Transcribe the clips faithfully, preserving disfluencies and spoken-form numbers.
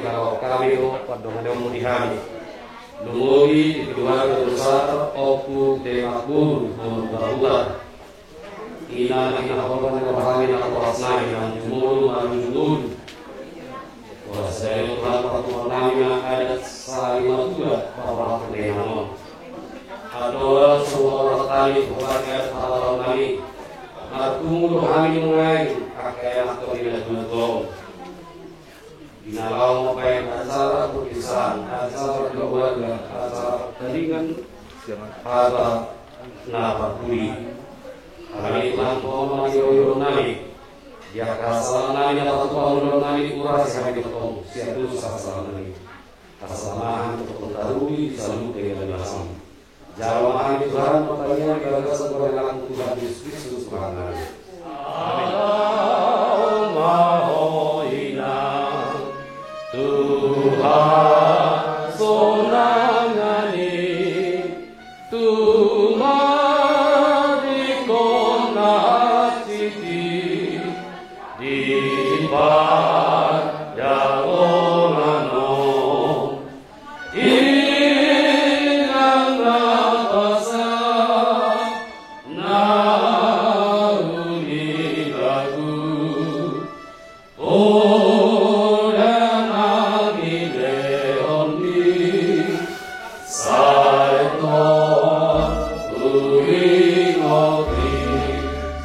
Laho hami do pandonganonmu di hami. Lumobi di keluarga besar Ompu Temangboru Hutahutar. Ina na hinaholongan ni roha nami, na horas nami na jumolo marujung ngolu. Horas nami, Tuhan, patupa nami ma adat sahali matua paborhat ni inang on. Andorang so hupaborhat hami tu hami adat hatabaron nami, marpungu do hami nuaeng angka ianakhon ni natuatua on. Di na laho mambahen acara perpisahan, acara keluarga, acara pertandingan, hata na parpudi. Hami, Tuhan, Ho ma na jolo jolo nami. Di angka hasalahan nami na patupa, ulaon nami, urasi hami dohot Ho sian dosa hasalahan nami. Asa ma hami tongtong taruli di saluhut denggan ni bagas on. Jalo ma hami, Tuhan, martangiang di bagasan goar ni Anakmu, Tuhan Jesus Kristus, Tuhannami. Amen. Jalo ma ho, Inang, tu hasonangan i, tu marningkon na hansit i, di pardagonan on. Inang na pasahat na uli bagu, poda nami lehon ni, sai tong huingot i.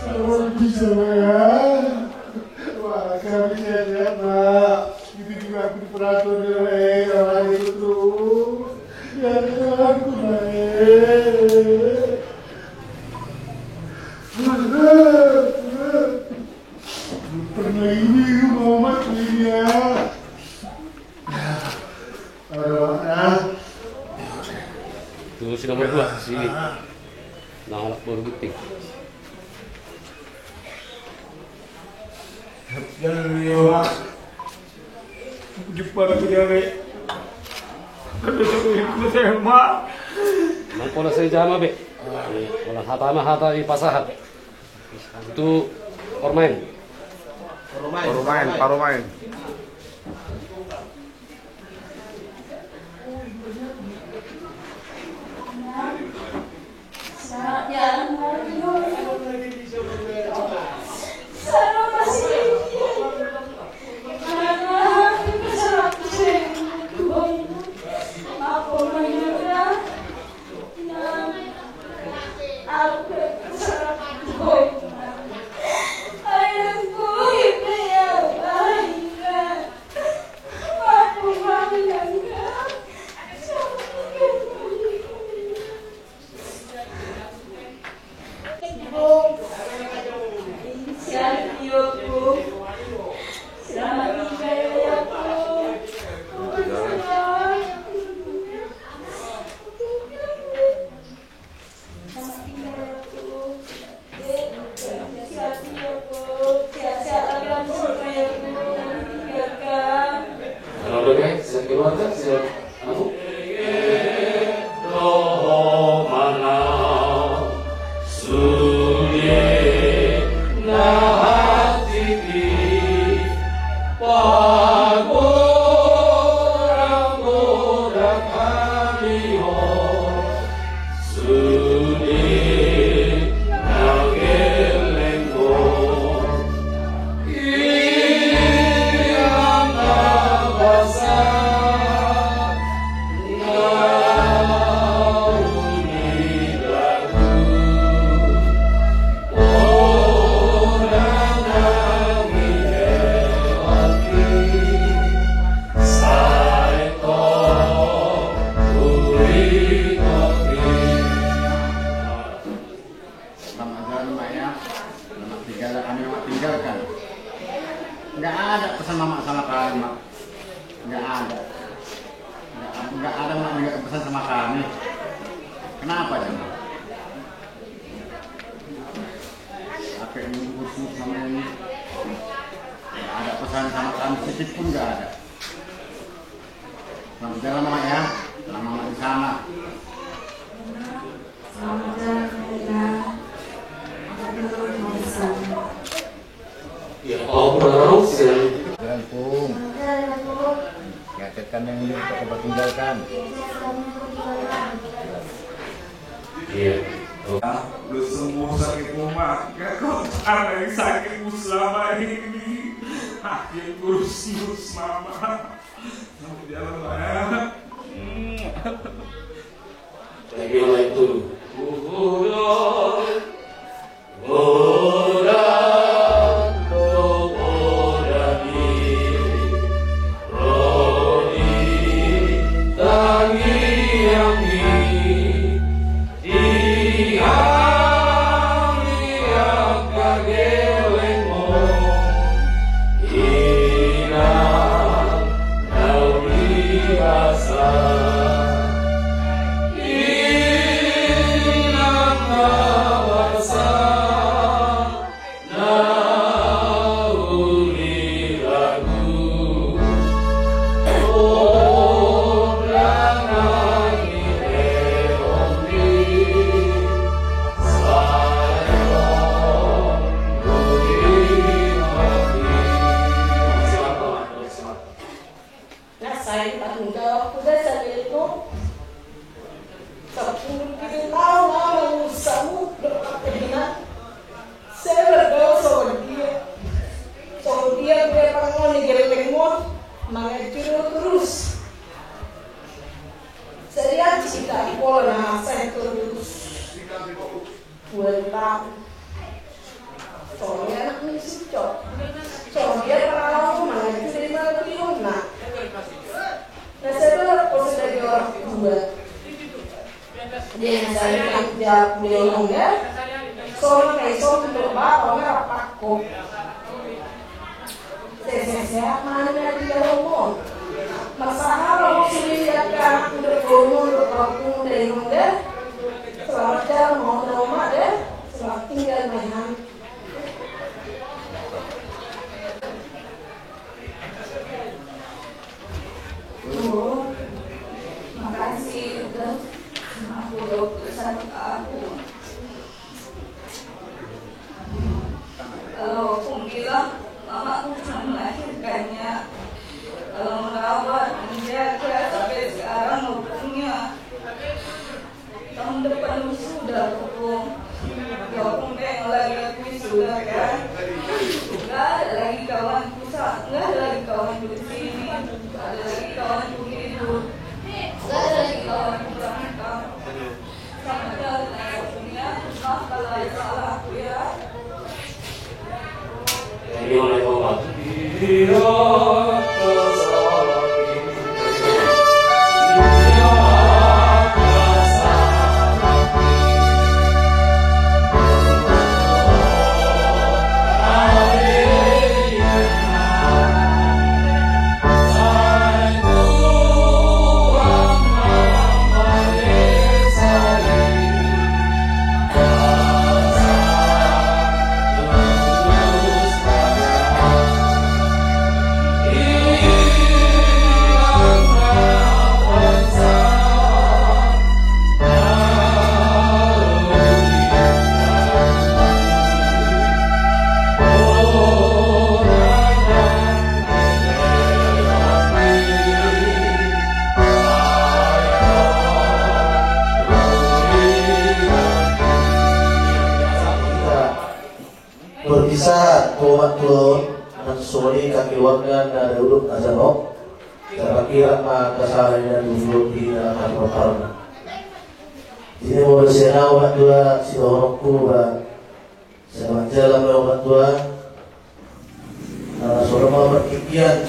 Selamat bisa, ya. Wah, kami sehat-sehat, Pak. Di pikiranku, di perasaan, di lae, lae itu. Ya, aku lae. Belum pernah ini, Muhammad, ini ya. Ada, Pak, ya. Itu si nomor dua, si Nang Anak Boru Ginting. Jumpa lagi dia, Be. Aduh, aduh, aduh, aduh, Mak. Nang pola sai jama, Be. Pola hata ma hata dipasahat. Tu parumaen. Parumaen, parumaen. Halo, Bebe, siap keluarga, siap. Anu? Dohot ma na sude na hansit i, pagodang-godang hami ho. Sude na gelleng do, inang na pasahat na uli bagu. Selamat jalan, Mak, ya. Selamat tinggal, kami Mak tinggalkan. Nggak ada pesan Mamak sama kami, Mak. Nggak ada. Nggak, nggak ada, Mak, nggak pesan sama kami. Kenapa, ya, Mak? Apa yang diurus sama ini? Nggak ada pesan sama kami, sedikit pun nggak ada. Selamat jalan, Mak, ya. Selamat di sana. Selamat jalan, Mak, ya. Selamat jalan, Mak, ya. Ya, Om, Om, siap. Jalan, Pung. Selamat jalan, Pung. Kan yang ini kita coba tinggalkan. Iya. Ah, lu sembuh sakitmu, Mak. Gak kau yang sakitmu selama ini. Ah, yang ngurus-ngurus Mama. Selamat jalan, Mak, ya. Hmm. Lagi mulai itu. Uhuh. Na sai, tanggung jawabku da sandiri tu. Sampulu pitu taon au mangurus hamu dohot pahina. Sai mardalan songon dia. Songon dia pe panganon ni gellengmu, manganjur terus. Sai diaji hita di pola na sai terus. Dua taon. Songon i anak ni si Ucok. Songon dia pala au mangaji di mana tu ibu na. Na sai balak au sebagai orang tua. Dia na sai tanggung jawab dia, ya. Songon na i songon tu bapak, orang rapakku. Sehat-sehat ma na di dalam mon. Masalah lo sudah lihat ke anak udah komo, udah kampung, udah inung deh. Selamat jalan, mau nama deh. Selamat tinggal, Mehan. Oh, makasih udah aku dokter sama aku. Kalau aku bilang, mama aku cuma melahirkannya. Kalau merawat, menjaga, sampai sekarang nggak punya. Tahun depan wisuda aku. Ya, aku pengen lagi aku wisuda, kan? Nggak ada lagi kawanku sa-, nggak ada lagi kawanku di sini. Nggak ada lagi kawanku ribut. Nggak ada lagi kawanku berantem. Berpisah tu omak tuaon, nang songon i keluarga na dauduk na janok. Tarpakirak ma angka sahali na dulu di na kaluarga. Jadi mau dosen au omak tua, sidohononku ba. Selamat jalan, omak tua. Na songon ma partingkian.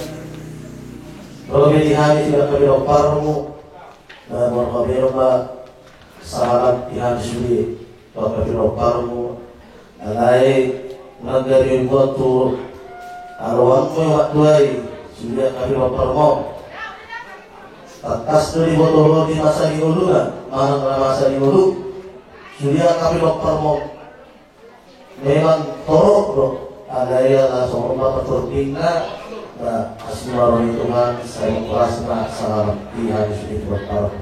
Ro be di hami suda hami domparmu. Na marhape ma salam di hami sude hami domparmu. Alai nanggo dibuat tu aroanmu, omak tua i, sude hami domparmu. Tangkas do diboto ho di masa ni ngoluna, manang na masa ni ngolu. Sude hami domparmu. Memang torop do, alai ala songon ma partorpingna, na asi ma roha ni Tuhan, sai horas ma salam di hami sude tu Tuhan.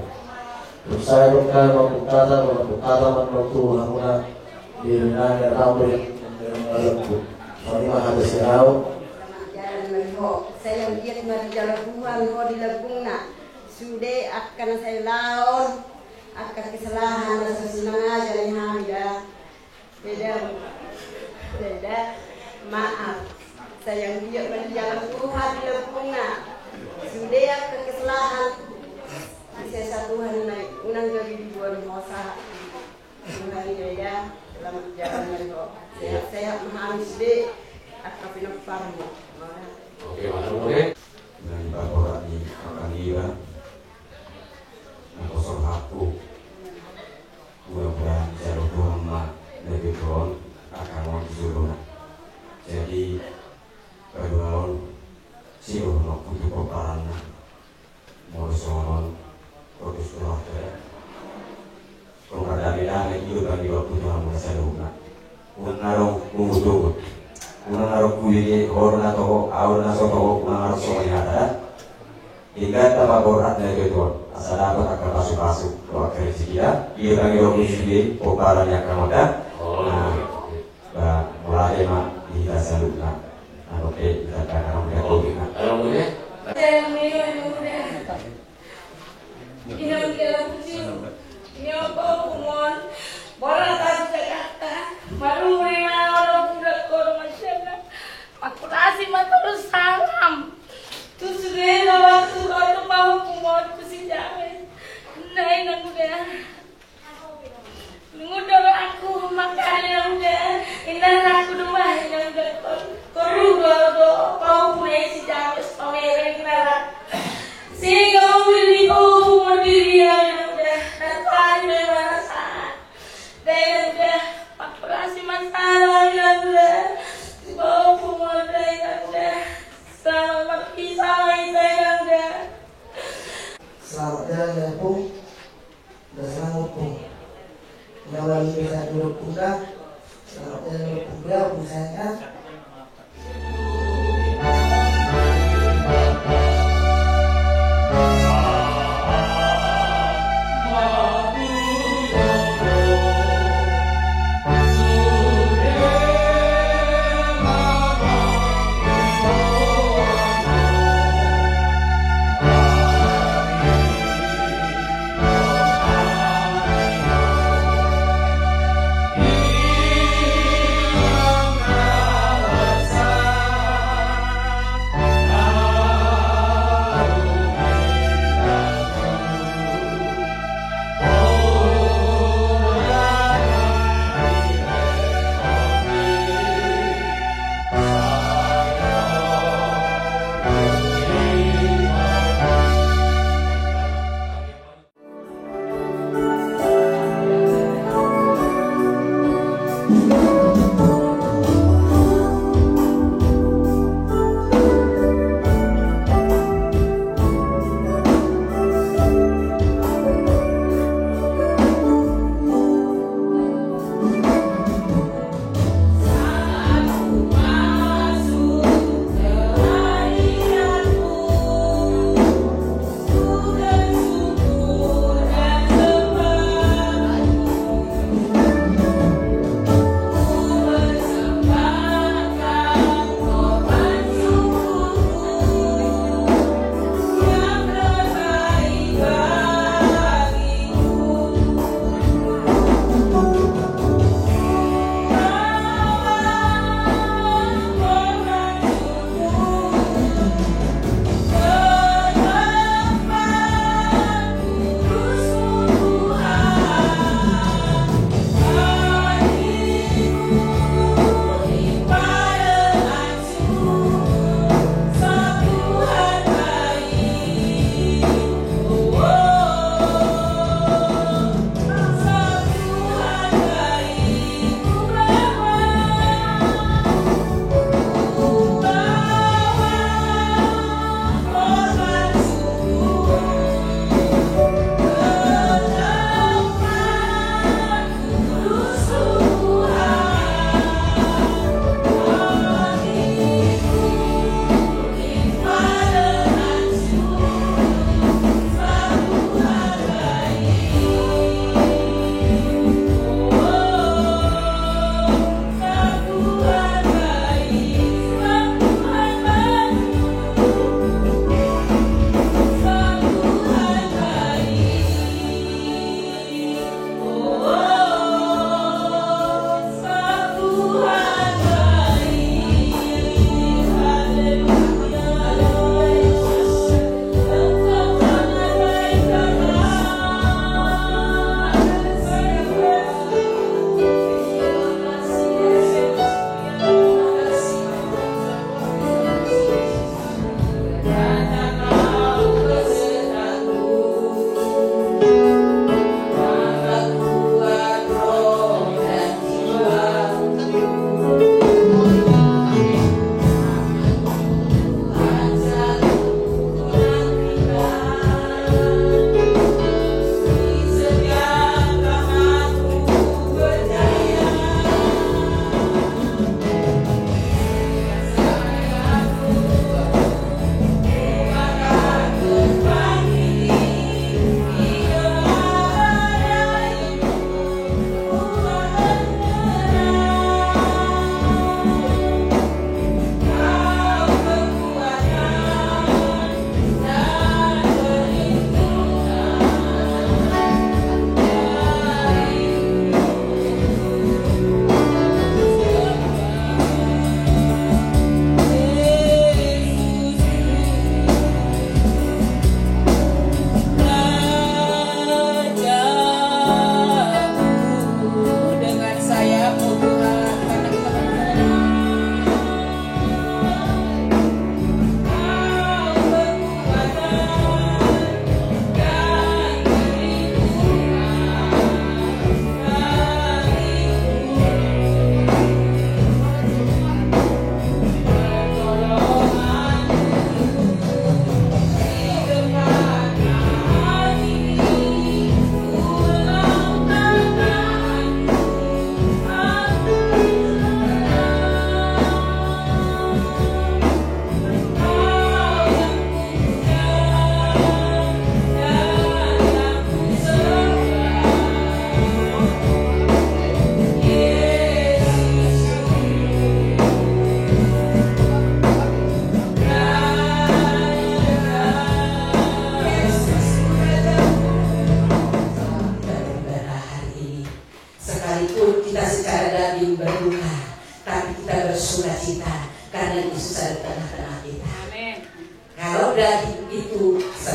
Terus sai do hami mamungkata, mamungkata ma tu hamuna, di rina ni rambut, di rina ni rambut. Songon i ma hata sian au. Ho, sai anggiat ma dijalo Tuhan ho di lambungna. Sude angka na sai ulaon, angka kesalahan na so sinangaja ni hami da. Beda, beda, maaf. Sai anggiat ma dijalo Tuhan di lambungna. Sude angka kesalahan. Sesa Tuhan na unang gabe diboan ho sahat. Tuhan i da, selamat jalan ma ho. Sehat-sehat ma hami sude angka pinomparmu. Oke, mantap, oke. Nang iba borat ni angka iba. Nang kosong hakku. Mudah-mudahan dijalo Tuhan ma na beton angka on di jolona. Jadi, paduahon, sidohononku tu pomparanna. Molo songon on, kotus keluarga. Kong pardame-dame i do panggilanku tu hamu na saluhutna. Unang adong pungut-pungut. Unang adong hubege, ho do na toho, ahu do na so toho, unang adong songon i hata da. Tinggal tamba borat na i do tuan. Asa dapot angka pasu-pasu, dohot angka rezeki da. I do panggilanku tu sude, pomparan ni angka on da. Nah. Ba, mauliate ma di hita saluhutna. Anu pe, hita pe, anu pe, anu pe. Inang kela pucung. Inang kau kumon. Borat aja kata. Baru mulai mau lo budak kau macam. Aku nasi ma terus salam. Tu sudah waktu kau tu mau kumon tu si James. Nah, inang udah. Nunga do rohangku mangkali nang da, inang aku do ma inang da. Koru do do pau pune si James pamereng nara. Sehingga membeli pau pungol diri nang da. Natani memang saat. Da inang da, makurasi masalah inang da. Pau pungol da inang da. Selamat berpisah ma hita inang da. Selamat jalan ya, Pung. Dasar ngumpul. Nggak lagi bisa duduk pun dah. Selamat jalan duduk pun dah, pun saya kan.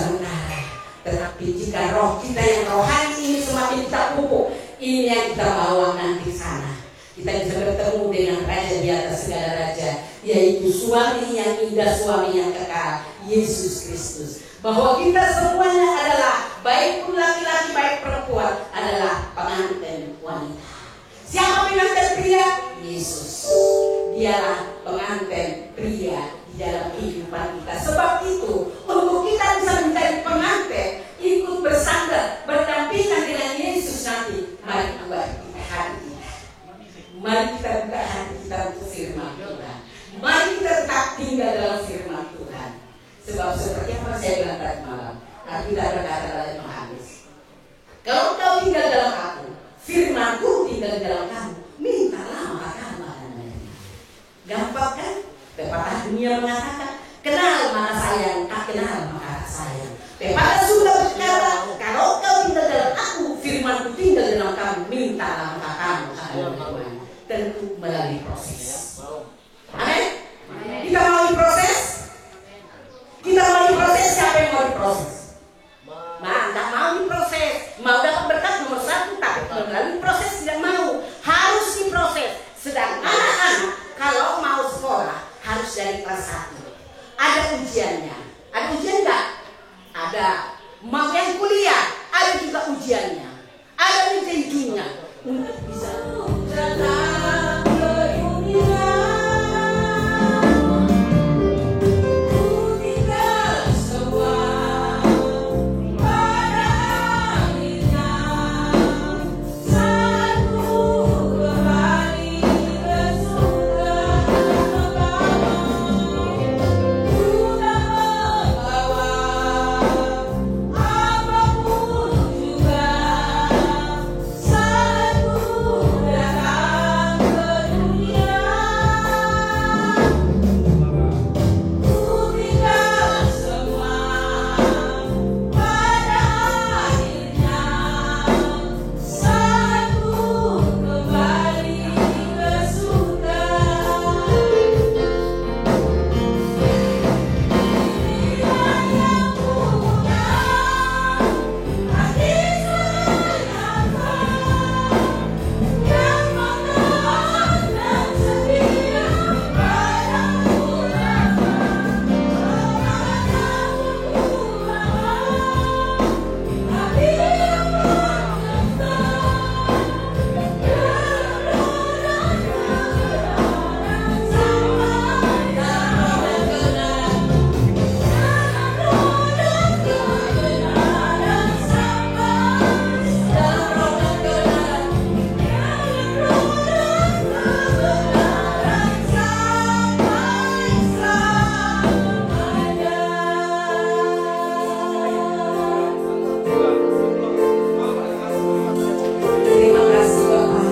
sementara. Tetapi jika roh kita yang rohani ini semakin kita pupuk, ini yang kita bawa nanti sana. Kita bisa bertemu dengan Raja di atas segala raja, yaitu suami yang indah, suami yang kekal, Yesus Kristus. Bahwa kita semuanya adalah, baik pun laki-laki, baik perempuan, adalah pengantin wanita. Siapa pengantin pria? Yesus. Dialah pengantin pria di dalam kehidupan kita. Sebab itu, untuk kita bisa menjadi pengantin, ikut bersandar, berdampingan dengan Yesus nanti, mari buka kita hati kita. Mari kita buka hati kita untuk firman Tuhan. Mari kita tetap tinggal dalam firman Tuhan. Sebab seperti apa saya bilang tadi malam, Alkitab berkata dalam Yohanes, "Kalau engkau tinggal dalam Aku, firman-Ku tinggal di dalam kamu, mintalah maka kamu akan menerima." Gampang kan? Pepatah dunia mengatakan, "Kenal maka sayang, tak kenal maka tak sayang." Pepatah Sunda berkata, "Kalau engkau tinggal dalam Aku, firman-Ku tinggal dalam kamu, mintalah maka kamu akan menerima." Tentu melalui proses. Amin? Kita mau diproses? Kita mau diproses? Siapa yang mau diproses? Nah, nggak mau diproses. Mau dapat berkat nomor satu, tapi melalui proses tidak mau. Harus diproses. Sedang anak-anak kalau mau sekolah harus dari kelas satu. Ada ujiannya. Ada ujian nggak? Ada. Mau yang kuliah, ada juga ujiannya. Ada ujiannya untuk bisa. Terima kasih, Bapa.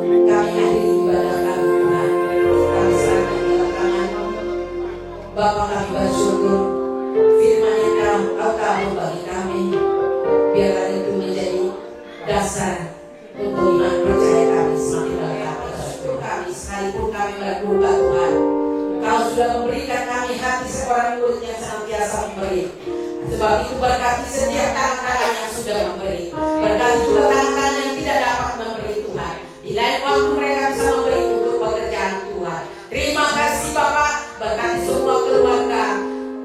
Kami akhiri ibadah kami, Tuhan. Kami serahkan dalam tangan-Mu. Bapa kami bersyukur, firman yang Kau, Kau kabur bagi kami. Biarlah itu menjadi dasar untuk iman percaya kami semakin melekat kepada Tuhan. Kami, sekalipun kami berdosa, Tuhan, Kau sudah memberikan kami hati seorang murid yang senantiasa memberi. Sebab itu, berkati setiap tangan-tangan yang sudah memberi. Berkati juga tangan-tangan yang tidak dapat memberi, Tuhan. Di lain waktu mereka bisa memberi untuk pekerjaan Tuhan. Terima kasih, Bapa. Berkati semua keluarga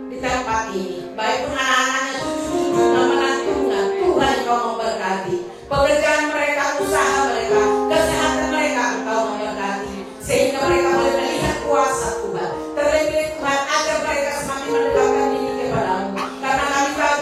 di tempat ini. Baik pun anak-anaknya, cucu-cucunya, menantunya, Tuhan, Engkau memberkati. Pekerjaan mereka, usaha mereka, kesehatan mereka, Engkau memberkati. Sehingga mereka boleh melihat kuasa Tuhan. Terlebih, Tuhan, ajar mereka semakin mendekatkan diri kepada-Mu. Karena kami tahu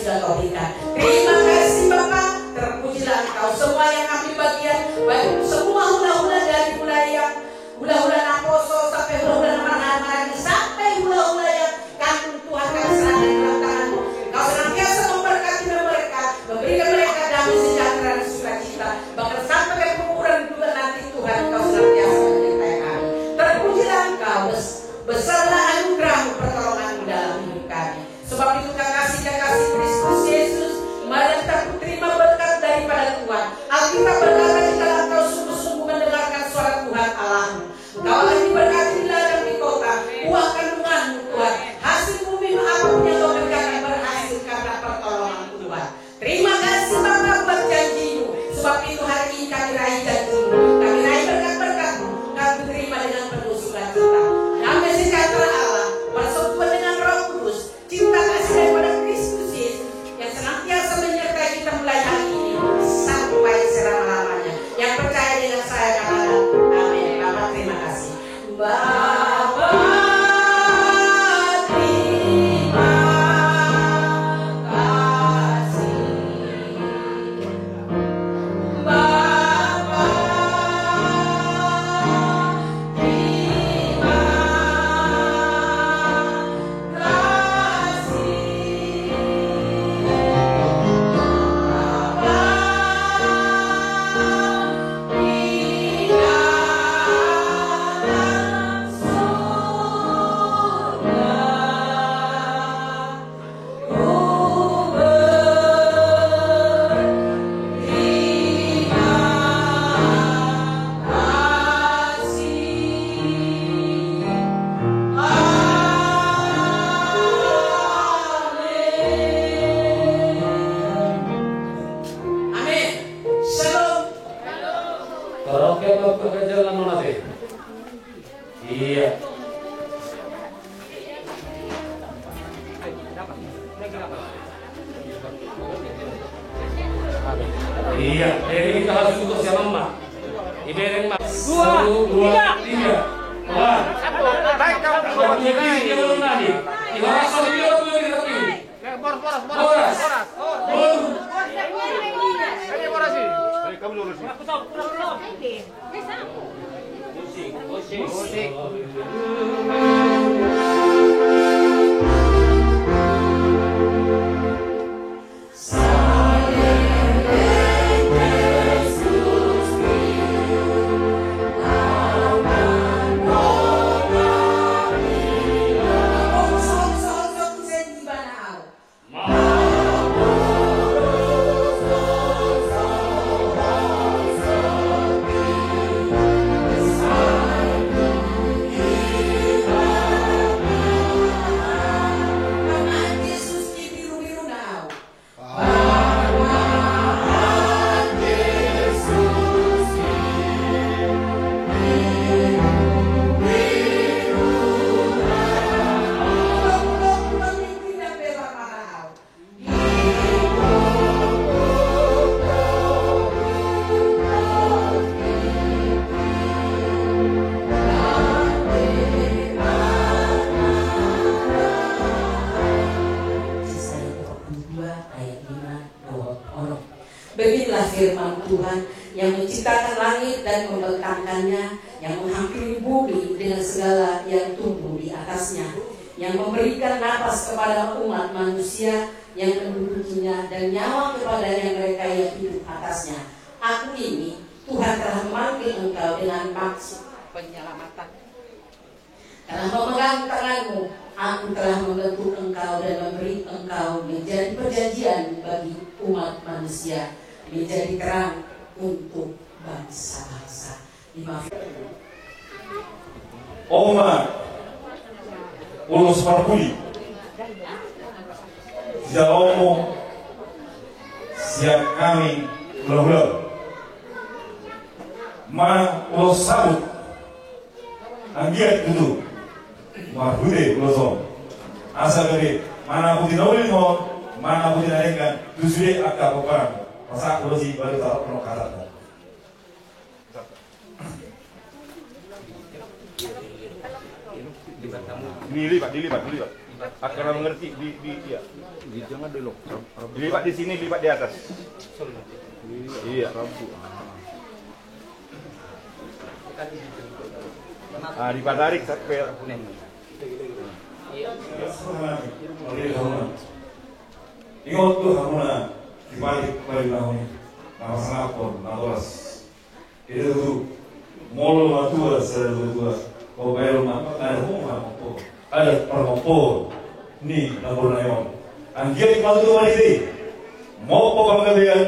Terima kasih Bapa, terpujilah Engkau. Semua yang kami bagian, baik semua hula-hula dari mulai yang hula-hula naposo sampai hula-hula na marhaha maranggi sampai hula-hula yang kangkung, Tuhan kami serahkan dalam tangan-Mu. Engkau senantiasa memberkati mereka, memberikan mereka damai sejahtera dan sukacita. Bahkan sampai ke penguburan juga nanti Tuhan Engkau senantiasa menyertai kami. Terpujilah Engkau, bes- besarlah anugerah-Mu, pertolongan-Mu dalam hidup kami. Sebab itu kekasih-kekasih Kristus Yesus, mari kita terima berkat daripada Tuhan. Alkitab berkata, jikalau engkau sungguh-sungguh mendengarkan suara Tuhan Allahmu, engkau akan diberkati di ladang, di kota, buah kandunganmu Tuhan, hasil bumi apapun yang kau kerjakan berhasil karena pertolongan Tuhan. Terima kasih Bapa buat janji-Mu. Sebab itu hari ini kami raih janji-Mu, kami raih berkat-berkat-Mu, kami terima dengan penuh sukacita. Damai sejahtera Allah, persekutuan dengan Roh Kudus, cinta kasih daripada Kristus Yesus yang senantiasa menyertai kita mulai hari ini sampai selama-lamanya. Yang percaya dengan saya katakan, amin. Bapa, terima kasih. Bapa, terima kasih. Bapa, terima kasih. Bapa, di dalam surga. Amin. Shalom. Oke, Bapak, jalan mana teh? Iya. Iya, jadi kita harus ikut sama Mak. Ibereng Mak. Dua, satu, dua, tiga. Tiga. Wah. Satu. Baik, kamu. Kamu ini dia belum tadi. Di bawah satu dia belum tadi. Boras, boras, boras. Boras. Boras. Boras. Ini boras sih. Ini kamu lurus sih. Yesaya dua puluh dua ayat lima dohot onom. Beginilah firman Tuhan yang menciptakan langit dan membentangkannya, yang menghampiri bumi dengan segala yang tumbuh di atasnya, yang memberikan napas kepada umat manusia, yang mendudukinya, dan nyawa kepada yang mereka yang hidup atasnya. Aku ini, Tuhan, telah memanggil engkau dengan maksud penyelamatan, telah memegang tanganmu. Aku telah membentuk engkau dan memberi engkau menjadi perjanjian bagi umat manusia, menjadi terang untuk bangsa-bangsa. Ima. Oma, ulos parpudi. Jalo mo sian hami hula-hula. Ma ulos sabut. Anggiat tutu marhite ulos on, asa gabe manaputi na uli on, manaputi na denggan tu sude angka pomparan. Pasahat ulos i baru tarap no katatna. Dilipat, dilipat, dilipat. Agar mengerti di, di, iya. Di, jangan di lo. Lipat di sini, lipat di atas. Iya. Rambu. Ah, dipatarik sampai. Ingot tu hamuna, dibalik balik nahoni, na pasangaphon, na toras. Ida tutu, molo matua sada dua tua, pabaen ma adat parmompoon. Adat parmompoon ni namboru nami on. Anggiat matua maridi, mompo panggabean,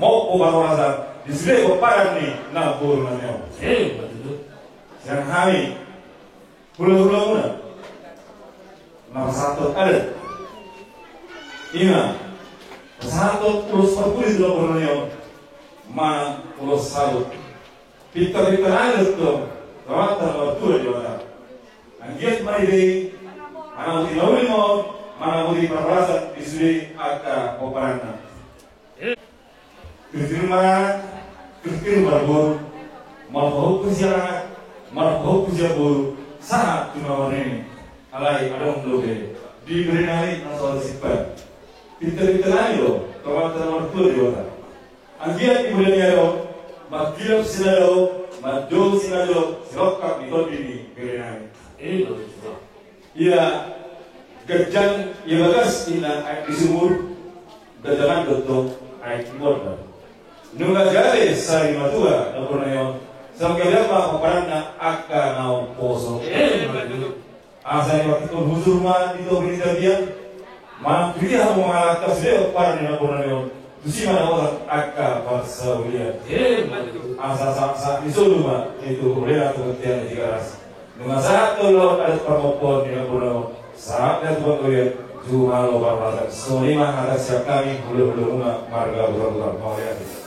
mompo parhorasan di sude pomparan ni namboru nami on. Sian hami hulahulamuna, na pasahathon adat. Ima pasahathon ulos parpudi tu namboru nami on, manang ulos saut. Pintapinta nami do tong, Amanta na martua Debata. Anggiat maridi, manang uti na uli ma on, manang uti parhorasan di sude angka pomparanna. Tirtir ma, tirtir marboru, marpahompu sian anak, marpahompu sian boru, sahat tu na marnini. Alai adong dope di bere nami na so simpan. Pintapinta nami do tu Amanta na martua Debata. Anggiat di bulan ni adong, mangkilap sinadao, mandol sinadao, sirongkap di tondi ni bere nami. Ia ganjang ia bagas inna aek di sumur, ganjangan do tong aek di gondang. Nunga gabe sari matua namboru nami on, sai gabe ma pomparanna angka naung poso. Asa dipangkithon hujur ma di topi ni tapian. Manang tu dia hamu mangalangka sude pomparan ni namboru nami on, tusi ma dapotan angka parsaulian. Asa sahat-sahat ni solu ma di tubu, rela tu bontean di Tigaras. Nunga sahat do laho adat parmompoon ni namboru nami on, sahat ma tu panggabean, jumalo parhorasan. Songon i ma hata sian hami hulahulamuna marga Butarbutar. Mauliate.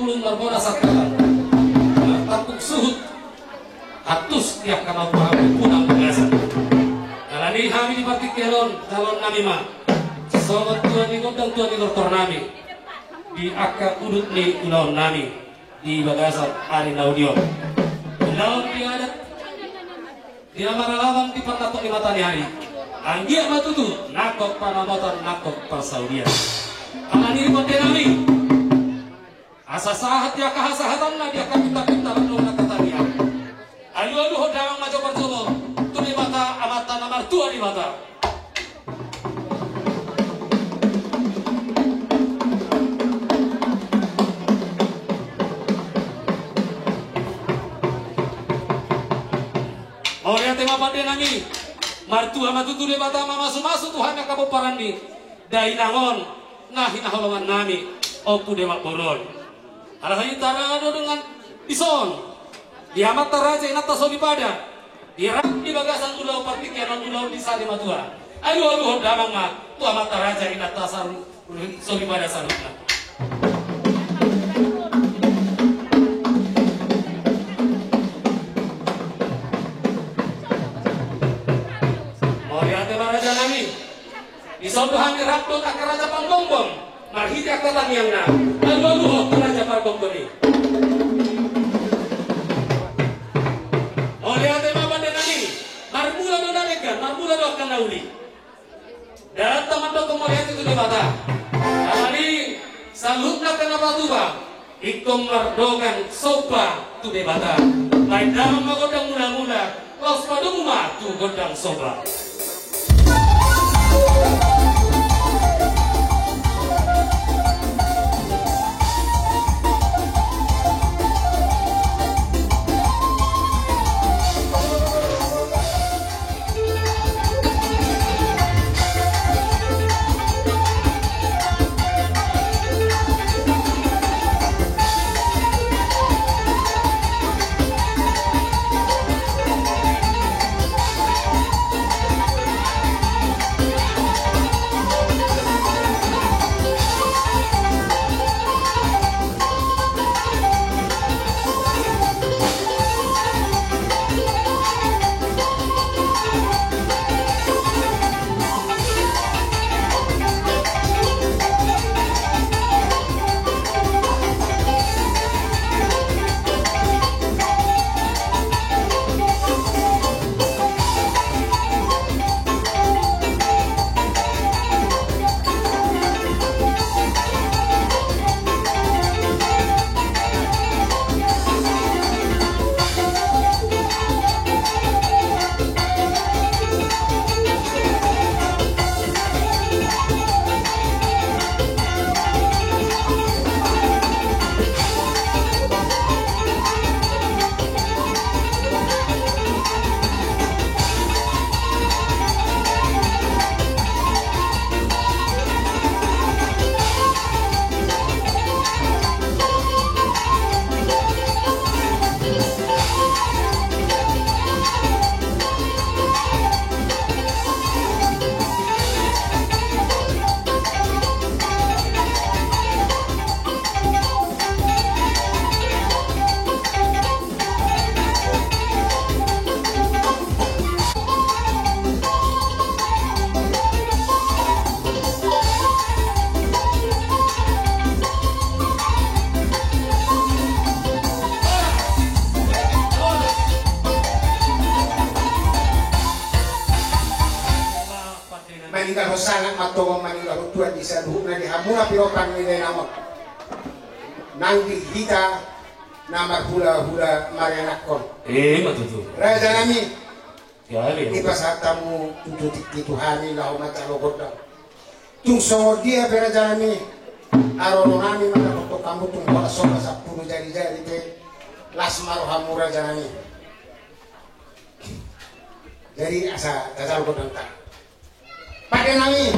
Marbona sangkalan, martampuk suhut, antusi angka na umpangan punang bagasan. Alani hami di partingkian on, jaloonnami ma songon tua ni gondang, tua ni tortornami di angka udut ni ulaonnami di bagasan ari na uli on. Ulaon di adat, di na maralaman di parnatok ni mata ni ari. Anggiat ma tutu nangkok pansamotan, nangkok parsaulian. Alani i, pandenami, asa sahat di angka hasahatanna, di angka pinta-pinta, ro di angka tangiang. Alualuhon damang ma jopar jolo tu Debata Amanta na martua Debata. Mauliate ma, pandenami. Martua ma tutu Debata mamasumasu tu hami angka pomparanni. Dainang on na hinaholongannami, Ompu Demak Boru on. Alai hita ra do dengan dison, di amanta raja, inanta soripada, di rap di bagasan ulaon partingkian on, ulaon di sari matua. Alualuhon damang ma tu amanta raja, inanta saru-, soripada saluhutna. Mauliate ma, rajanami. Dison do hami rap dohot angka raja pargonggom marhite angka tangiangna. Alualuhon tu raja pargonggom i. Mauliate ma, pandenami. Marmula do na denggan, marmula do angka na uli. Dalanta mandok mauliate tu Debata. Alani saluhutna angka na patupa, ingkon mardongan somba tu Debata. Baen damang ma gondang mula-mula, laos padomu ma tu gondang somba. Maninggalhon sangap ma antong on, maninggalhon tuan di saluhutna di hamu na pinompar ni dainang on. Nang di hita na marhulahula marianakhon. Ima tutu. Rajanami, dipasahat hamu tutu tingki tu hami laho manjalo gondang. Tung songon dia pe, rajanami, aroronami mandapothon hamu tung horas somba sampulu jari-jari pe, las ma rohamu, rajanami. Jadi asa tajalo gondangta. Pandenami.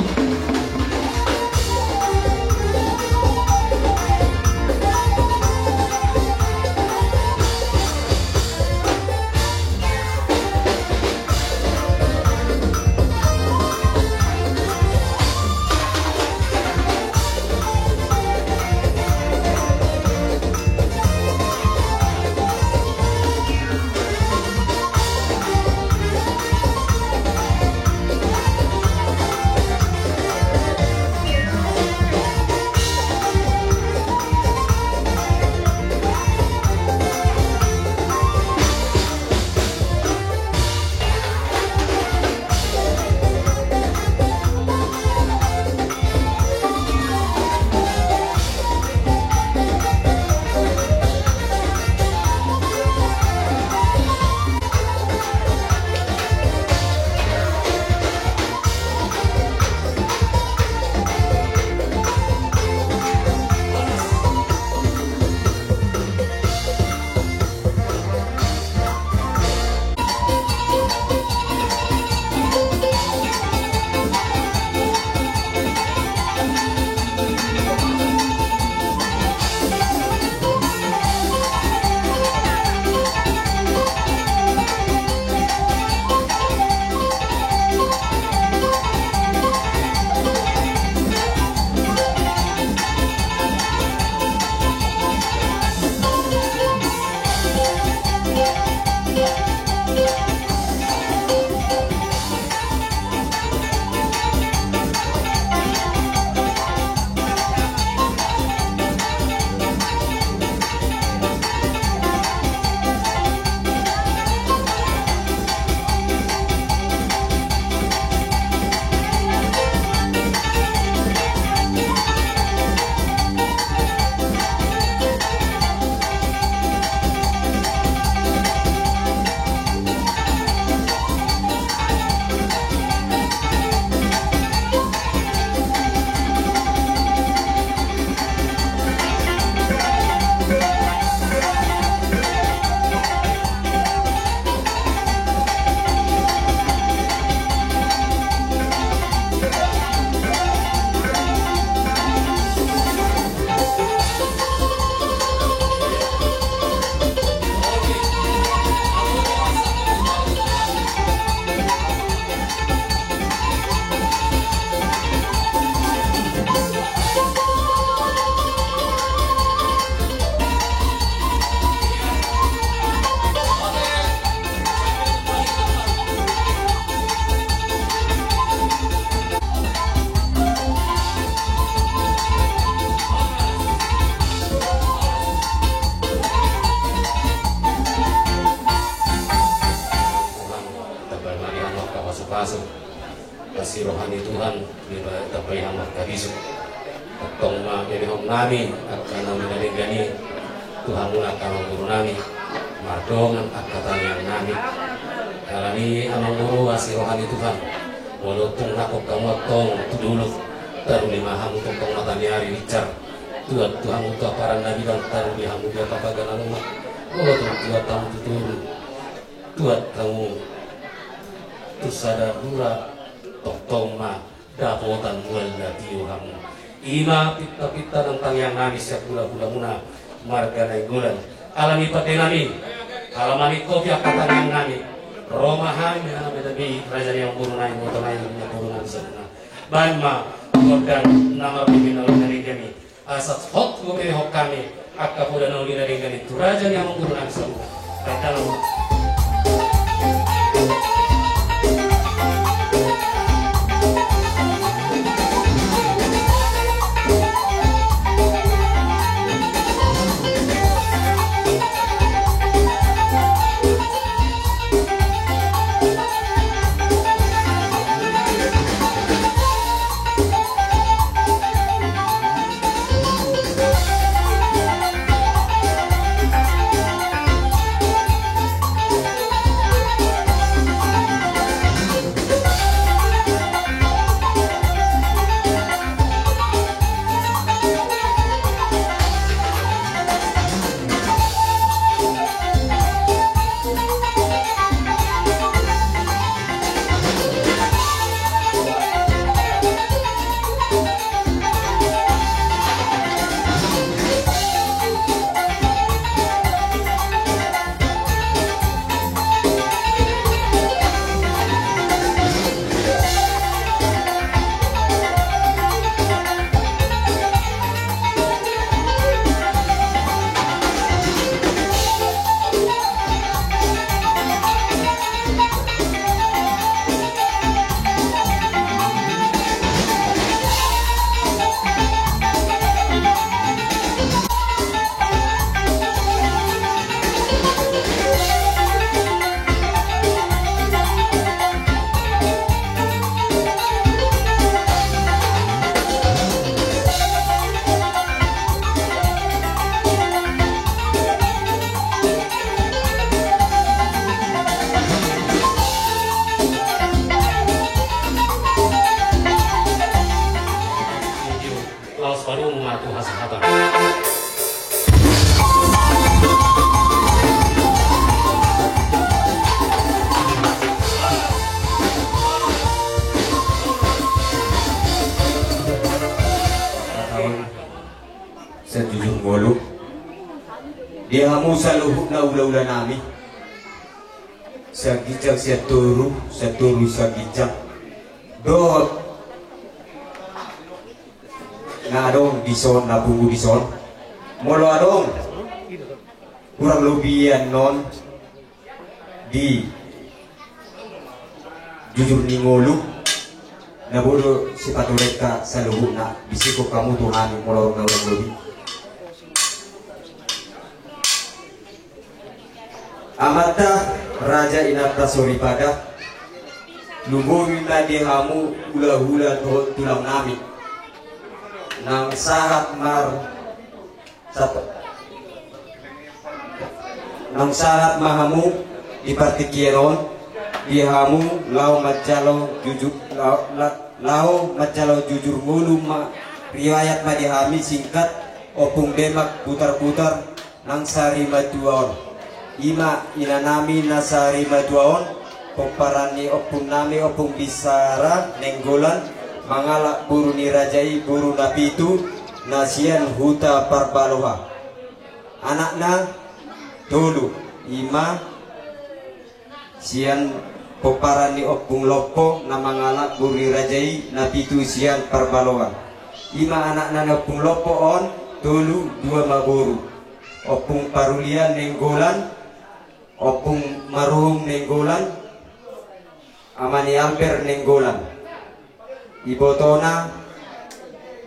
Roha ni Tuhan, ditambai hamu angka bisuk. Tongtong ma memehon nami angka na uli na denggan i tu hamuna angka amangboru nami, mardongan angka tangiang nami. Alani i amangboru, asi roha ni Tuhan, molo tung nangkok hamu antong tu dolok, taruli ma hamu tongtong mata ni ari, licar. Tuat tu hamu tu amparan na bidang, taruli hamu di amparan na lomak. Molo tung tuat hamu tu toru, tuat hamu tu sada rura, tongtong ma dapotan mual na tio hamu. I ma pinta-pinta nang tangiang nami sian hula-hulamuna marga Nainggolan. Alani i pande nami, ala maningkopi angka tangiang nami, ro ma hami, hami na be raja ni amangboru nami, boto nami, amangboru nami saluhutna. Baen ma gondang na marpipi na uli na denggan i. Asa hot do memehon hami angka poda na uli na denggan i tu raja ni amangboru nami saluhutna. Tanda na Laos padomu ma tu hasahatan. Sian jujur ngolu di hamu saluhutna hula-hula nami, sian ginjang sian toru, sian toru sian ginjang, dohot na adong dison, na pungu dison. Molo adong kurang lobian on di jujur ni ngolu, na boi do sipatorangka saluhutna, bisikhon hamu tu hami molo adong na kurang lobi. Amanta raja, inanta soripada, lumobi ma di hamu hula-hula dohot tulang nami. Nang sahat mar, sat-, nang sahat ma hamu di partingkian on, di hamu laho manjalo jujur, laho, la-, laho manjalo jujur ngolu ma, riwayat ma di hami singkat, Ompung Demak Butar-butar, nang sarimatua on. I ma inanami na sarimatua on, pomparan ni ompungnami Ompung Bisara Nainggolan, mangalap boru ni raja i, boru na pitu, na sian huta Parbaloha. Anakna tolu, i ma sian pomparan ni Ompung Lompo na mangalap boru ni raja i, na pitu sian Parbaloha. I ma anakna ni Ompung Lompo on tolu, dua ma boru. Ompung Parulian Nainggolan, Ompung Maruhum Nainggolan, ama ni Albert Nainggolan. Ibotona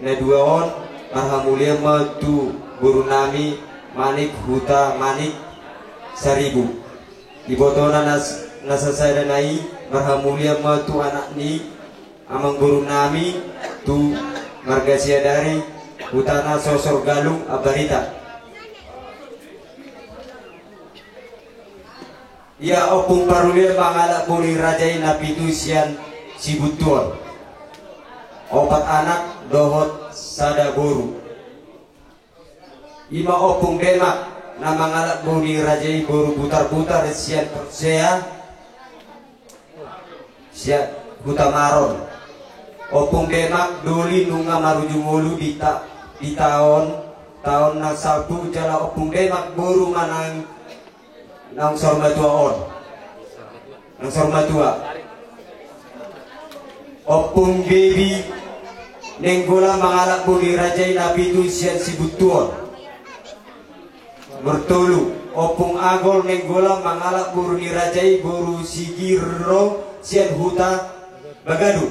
na dua on marhamulian ma tu borunami Manik, huta Manik Saribu. Ibotona na s-, na sasadana i marhamulian ma tu anak ni Amangboru nami tu marga Siadari, hutana Sosor Galung Ambarita. Ia Ompung Parulian mangalap boru ni raja i na pitu sian Sibuntuon. Opat anak dohot sada boru. Ima Ompung Demak na mangalap boru ni raja i boru Butarbutar sian Porsea, sian Hutamaron. Ompung Demak doli nunga marujung ngolu di ta-, di taon, taon na salpu jala Ompung Demak boru manang Nang saur matua on. Nang saur matua. Ompung Bebi Nainggolan mangalap boru ni raja i na pitu sian Sibuntuon. Nomor tolu, Ompung Agol Nainggolan mangalap boru ni raja i boru Sigiro sian huta Bagadu.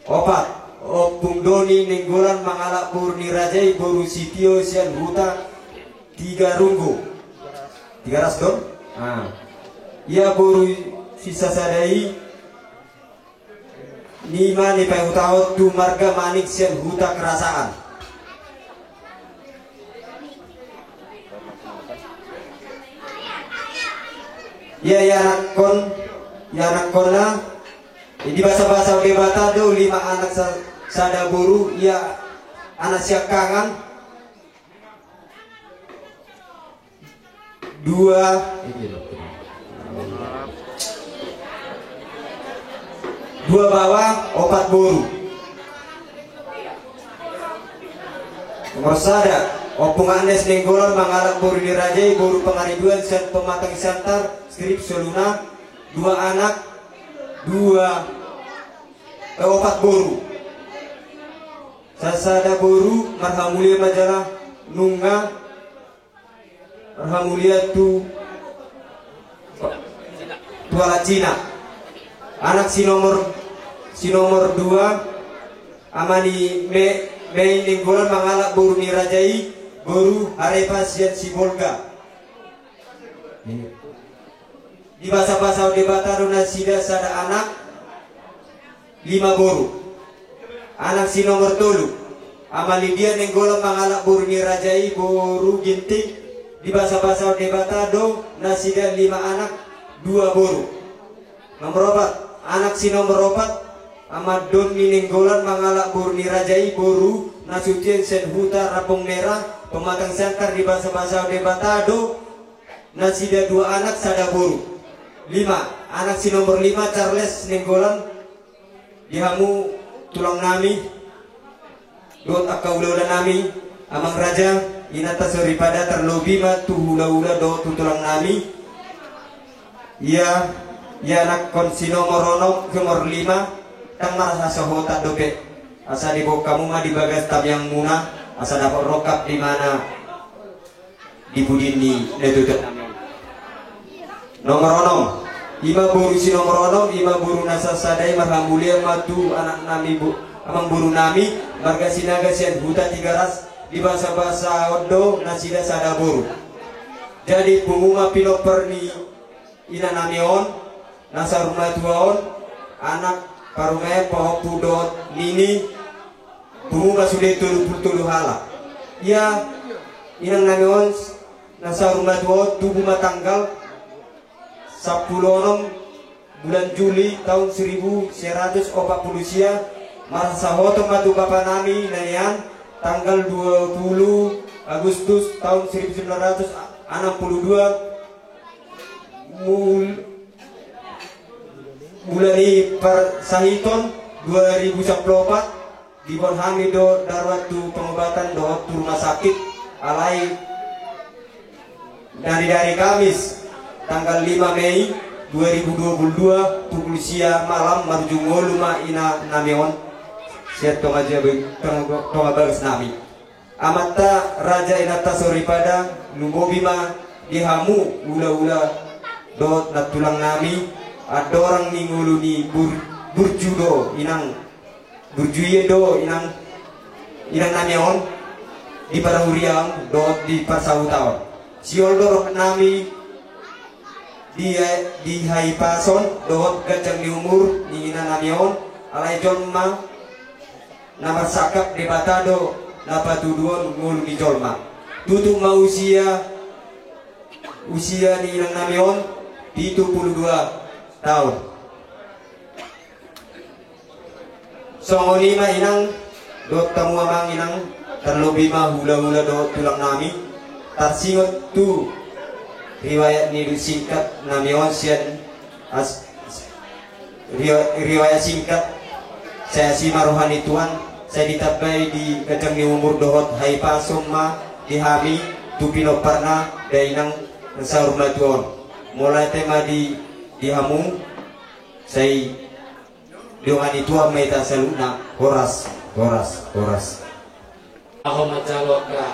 Opat, Ompung Doni Nainggolan mangalap boru ni raja i boru Sitio sian huta Tigarunggu. Tigaras do? Ah. Ia boru sisasada i nima ni pahutahon tu marga Manik sian huta Kerasaan. Ia ianakkon, ianakkonna, di basabasa Debata do lima anak sa-, sada boru, ia anak siangkangan, dua, dua baoa, opat boru. Nomor sada, Ompung Agnes Nainggolan mangalap boru ni raja i boru Pangaribuan sian Pematang Siantar, Strip Soluna, dua anak, dua, eh, opat boru. Sasada boru marhamulia ma jala nunga marhamulia tu, tu halak Cina. Anak si nomor, si nomor dua, ama ni Me-, Mei Nainggolan mangalap boru ni raja i boru Harepa sian Sibolga. Di basabasa Debata do nasida sada anak, lima boru. Anak si nomor tolu, Ama Lidia Nainggolan mangalap boru ni raja i boru Ginting. Di basabasa Debata do nasida lima anak, dua boru. Nomor opat, anak si nomor opat, Ama Doni Nainggolan mangalap boru ni raja i boru Nasution sian huta Rambong Merah, Pematang Siantar. Di basabasa Debata do nasida dua anak sada boru. Lima, anak si nomor lima, Charles Nainggolan, di hamu tulang nami dohot angka hulahula nami, amang raja, inanta soripada, tarlobi ma tu hulahula dohot tu tulang nami. Ia, ianakkon si nomor onom, nomor lima, ndang marhasohotan dope. Asa diboan hamu ma di bagas tangiangmuna, asa dapot rongkap di mana di pudi ni natuatua. Nomor onom. Ima boru si nomor onom, ima boru na sasada i marhamulia ma tu anak nami bo-, amangboru nami, marga Sinaga sian huta Tigaras. Di basabasa on do nasida sada boru. Jadi pungu ma pinompar ni inang nami on, na saur matua on, anak, parumaen, pahompu dohot nini, pungu ma sude tolu pulu tolu halak. Ia inang nami on, na saur matua on, tubu ma tanggal sampulu onom bulan Juli taon saribu sia ratus opat pulu sia, marhasohotan ma tu bapa nami na nian, tanggal dua pulu Agustus taon saribu sembilan ratus anam pulu dua, mul-, mula ni parsahiton dua ribu sampulu opat, diboan hami do darurat tu pengobatan dohot tu rumah sakit, alai dari, dari Kamis tanggal lima Mei dua ribu dua puluh dua pukul sia malam marujung ngolu ma inang nami on sian tonga jabu-, tonga, tonga bagas nami. Amanta raja, inanta soripada, lumobi ma di hamu hulahula dohot nantulang nami, andorang ni ngolu ni bur-, burju do inang, burju i do inang, inang nami on di parhuriaon dohot di parsahuta on. Sihol do roha nami di, di hahipason dohot ganjang ni umur ni inang nami on, Alai jolma na marsangkap Debata do na patuduhon ngolu ni jolma. Tutup ma usia, usia ni inang nami on pitu pulu dua taon. Songon i ma inang, dohot hamu amang inang, tarlobi ma hulahula dohot tulang nami, tarsingot tu riwayat ni singkat nami on sian as-, riwa-, riwayat singkat, sai asi ma roha ni Tuhan, sai ditambai di ganjang ni umur dohot hahipason ma di hami tu pinomparna dainang na saur matua on. Mauliate ma di, di hamu, sai dongani Tuhan ma hita saluhutna. Horas, horas, horas. Ahu manjalo angka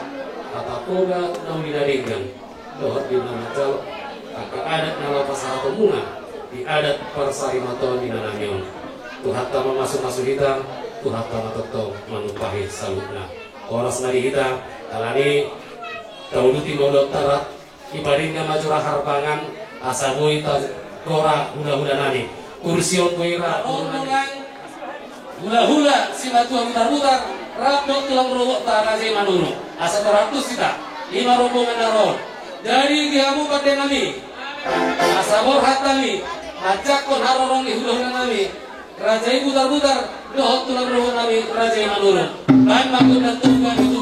hata poda na uli na denggan, dohot di na manjalo angka adat na laho pasahatonmuna di adat parsarimaton ni inang nami on. Tuhanta ma mamasumasu hita, Tuhanta ma tongtong manumpahi saluhutna. Horas ma di hita, alani tauduti ma ulaonta rap, dipadenggan ma jora harpangan, asa boi tagora hulahula nami. Kursi on boi ra rombongan hulahula simatua Butarbutar, rap dohot tulang rorobota Raja i Manurung. Asa torang tusi hita, i ma rombongan na ro on. Jadi di hamu pande nami, asa borhat hami manjangkon haroro ni hulahula nami, Raja i Butarbutar, dohot tulang rorobota nami Raja i Manurung. Baen ma gondang tunggang.